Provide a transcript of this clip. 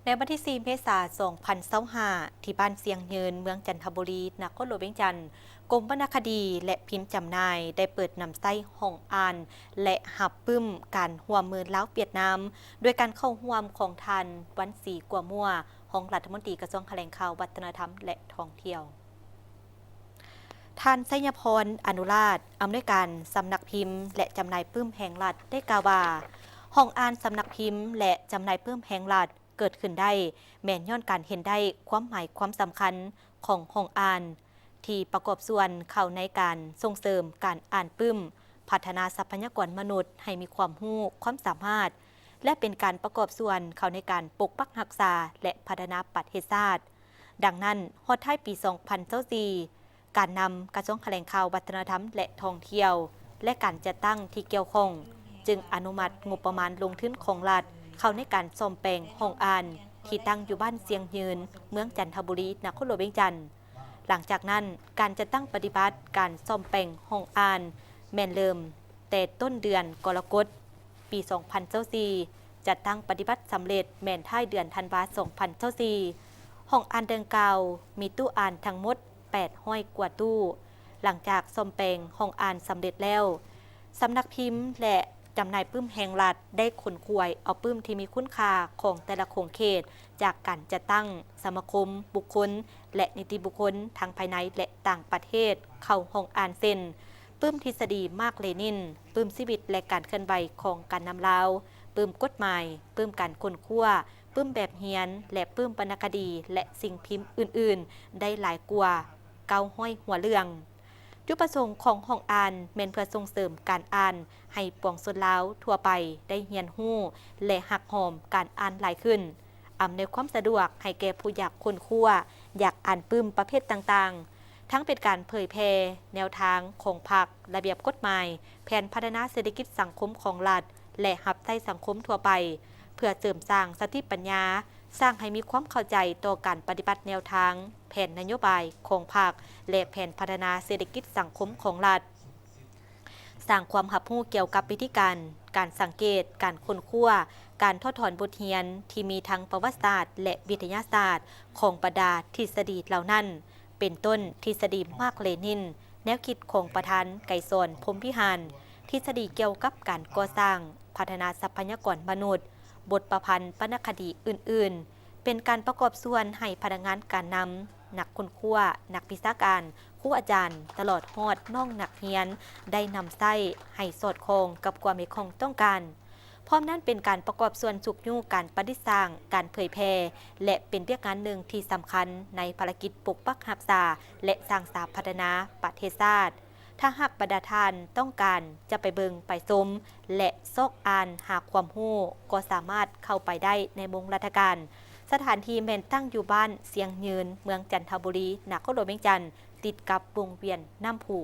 ໃນວັນທີສີ່ ເມສາ ສອງພັນຊາວຫ້າ ທີ່ບ້ານຊຽງຍືນ ເມືອງຈັນທະບູລີ ນະຄອນຫຼວງວຽງຈັນ, ກົມວັນນະຄະດີ ແລະ ພິມຈຳໜ່າຍ ໄດ້ເປີດນຳໃຊ້ຫ້ອງອ່ານ ແລະ ຮັບປຶ້ມການຮ່ວມມືລາວ-ຫວຽດນາມ ໂດຍການເຂົ້າຮ່ວມຂອງທ່ານ ວັນສີ ກົວມົວ ຮອງລັດຖະມົນຕີກະຊວງຖະແຫຼງຂ່າວ, ວັດທະນະທຳ ແລະ ທ່ອງທ່ຽວ. ທ່ານ ໄຊຍະພອນ ອະນຸລາດ ອຳນວຍການສຳນັກພິມ ແລະ ຈຳໜ່າຍປຶ້ມແຫ່ງລັດ ໄດ້ກ່າວວ່າ, ຫ້ອງອ່ານສຳນັກພິມ ແລະ ຈຳໜ່າຍປຶ້ມແຫ່ງລັດ ເກີດຂຶ້ນໄດ້ ແມ່ນຍ້ອນການເຫັນໄດ້ຄວາມໝາຍຄວາມສຳຄັນຂອງຫ້ອງອ່ານ ທີ່ປະກອບສ່ວນເຂົ້າໃນການສົ່ງເສີມການອ່ານປຶ້ມ, ພັດທະນາຊັບພະຍາກອນມະນຸດໃຫ້ມີຄວາມຮູ້ຄວາມສາມາດ ແລະ ເປັນການປະກອບສ່ວນເຂົ້າໃນການປົກປັກຮັກສາ ແລະ ພັດທະນາປະເທດຊາດ. ດັ່ງນັ້ນ, ຮອດທ້າຍປີສອງພັນຊາວສີ່ ການນຳກະຊວງຖະແຫຼງຂ່າວ, ວັດທະນະທຳ ແລະ ທ່ອງທ່ຽວ ແລະ ການຈັດຕັ້ງທີ່ກ່ຽວຂ້ອງ ຈຶ່ງອະນຸມັດງົບປະມານລົງທຶນຂອງລັດ ເຂົ້າໃນການສ້ອມແປງຫ້ອງອ່ານ ທີ່ຕັ້ງຢູ່ບ້ານຊຽງຍືນ ເມືອງຈັນທະບູລີ ນະຄອນຫຼວງວຽງຈັນ. ຫຼັງຈາກນັ້ນ, ການຈັດຕັ້ງປະຕິບັດການສ້ອມແປງຫ້ອງອ່ານ ແມ່ນເລີ່ມແຕ່ຕົ້ນເດືອນກໍລະກົດ ປີສອງພັນຊາວສີ່, ຈັດຕັ້ງປະຕິບັດສຳເລັດແມ່ນທ້າຍເດືອນທັນວາ ສອງພັນຊາວສີ່. ຫ້ອງອ່ານດັ່ງກ່າວມີຕູ້ອ່ານທັງໝົດ ແປດຮ້ອຍກວ່າຕູ້. ຫຼັງຈາກສ້ອມແປງຫ້ອງອ່ານສຳເລັດແລ້ວ, ສຳນັກພິມ ແລະ ຈຳໜ່າຍປຶ້ມແຫ່ງລັດ ໄດ້ຂົນຂວາຍເອົາປຶ້ມທີ່ມີຄຸນຄ່າຂອງແຕ່ລະຂົງເຂດ ຈາກການຈັດຕັ້ງສະມາຄົມ, ບຸກຄົນ ແລະ ນິຕິບຸກຄົນ ທັງພາຍໃນ ແລະ ຕ່າງປະເທດ ເຂົ້າຫ້ອງອ່ານ ເຊັ່ນ ປຶ້ມທິດສະດີມາກເລນິນ, ປຶ້ມຊີວິດ ແລະ ການເຄື່ອນໄຫວຂອງການນຳລາວ, ປຶ້ມກົດໝາຍ, ປຶ້ມການຄົ້ນຄວ້າ, ປຶ້ມແບບຮຽນ ແລະ ປຶ້ມວັນນະຄະດີ ແລະ ສິ່ງພິມອື່ນໆ ໄດ້ຫຼາຍກວ່າເກົ້າຮ້ອຍຫົວເລື່ອງ. ຈຸດປະສົງຂອງຫ້ອງອ່ານແມ່ນເພື່ອສົ່ງເສີມການອ່ານໃຫ້ປວງຊົນລາວທົ່ວໄປໄດ້ຮຽນຮູ້ ແລະ ຮັກຫອມການອ່ານຫຼາຍຂຶ້ນ, ອຳນວຍຄວາມສະດວກໃຫ້ແກ່ຜູ້ຢາກຄົ້ນຄວ້າ, ຢາກອ່ານປຶ້ມປະເພດຕ່າງໆ, ທັງເປັນການເຜີຍແຜ່ແນວທາງຂອງພັກ, ລະບຽບກົດໝາຍ, ແຜນພັດທະນາເສດຖະກິດສັງຄົມຂອງລັດ ແລະ ຮັບໃຊ້ສັງຄົມທົ່ວໄປ, ເພື່ອເສີມສ້າງສະຕິປັນຍາ, ສ້າງໃຫ້ມີຄວາມເຂົ້າໃຈຕໍ່ການປະຕິບັດແນວທາງ, ແຜນນະໂຍບາຍຂອງພັກ ແລະ ແຜນພັດທະນາເສດຖະກິດສັງຄົມຂອງລັດ, ສ້າງຄວາມຮັບຮູ້ກ່ຽວກັບວິທີການ, ການສັງເກດ, ການຄົ້ນຄວ້າ, ການຖອດຖອນບົດຮຽນທີ່ມີທັງປະຫວັດສາດ ແລະ ວິທະຍາສາດຂອງບັນດາທິດສະດີເຫຼົ່ານັ້ນ, ເປັນຕົ້ນທິດສະດີມາກເລນິນ, ແນວຄິດຂອງປະທານໄກສອນ ພົມວິຫານ, ທິດສະດີກ່ຽວກັບການກໍ່ສ້າງ, ພັດທະນາຊັບພະຍາກອນມະນຸດ, ບົດປະພັນ, ວັນນະຄະດີອື່ນໆ, ເປັນການປະກອບສ່ວນໃຫ້ພະນັກງານການນຳ, ນັກຄົ້ນຄວ້າ, ນັກວິຊາການ, ຄູອາຈານ, ຕະຫຼອດຮອດນ້ອງນັກຮຽນ ໄດ້ນຳໃຊ້ໃຫ້ສອດຄ່ອງກັບຄວາມມີຄວາມຕ້ອງການ. ພ້ອມນັ້ນເປັນການປະກອບສ່ວນຊຸກຍູ້ການປະດິດສ້າງ, ການເຜີຍແຜ່ ແລະ ເປັນວຽກງານໜຶ່ງທີ່ສຳຄັນໃນພາລະກິດປົກປັກຮັກສາ ແລະ ສ້າງສາພັດທະນາປະເທດຊາດ. ຖ້າຫາກບັນດາທ່ານຕ້ອງການຈະໄປເບິ່ງໄປຊົມ ແລະ ຊອກອ່ານຫາຄວາມຮູ້ ກໍສາມາດເຂົ້າໄປໄດ້ໃນວົງລັດຖະການ. ສະຖານທີ່ແມ່ນຕັ້ງຢູ່ບ້ານຊຽງຍືນ, ເມືອງຈັນທະບູລີ, ນະຄອນຫຼວງວຽງຈັນ, ຕິດກັບວົງວຽນນ້ຳພຸ.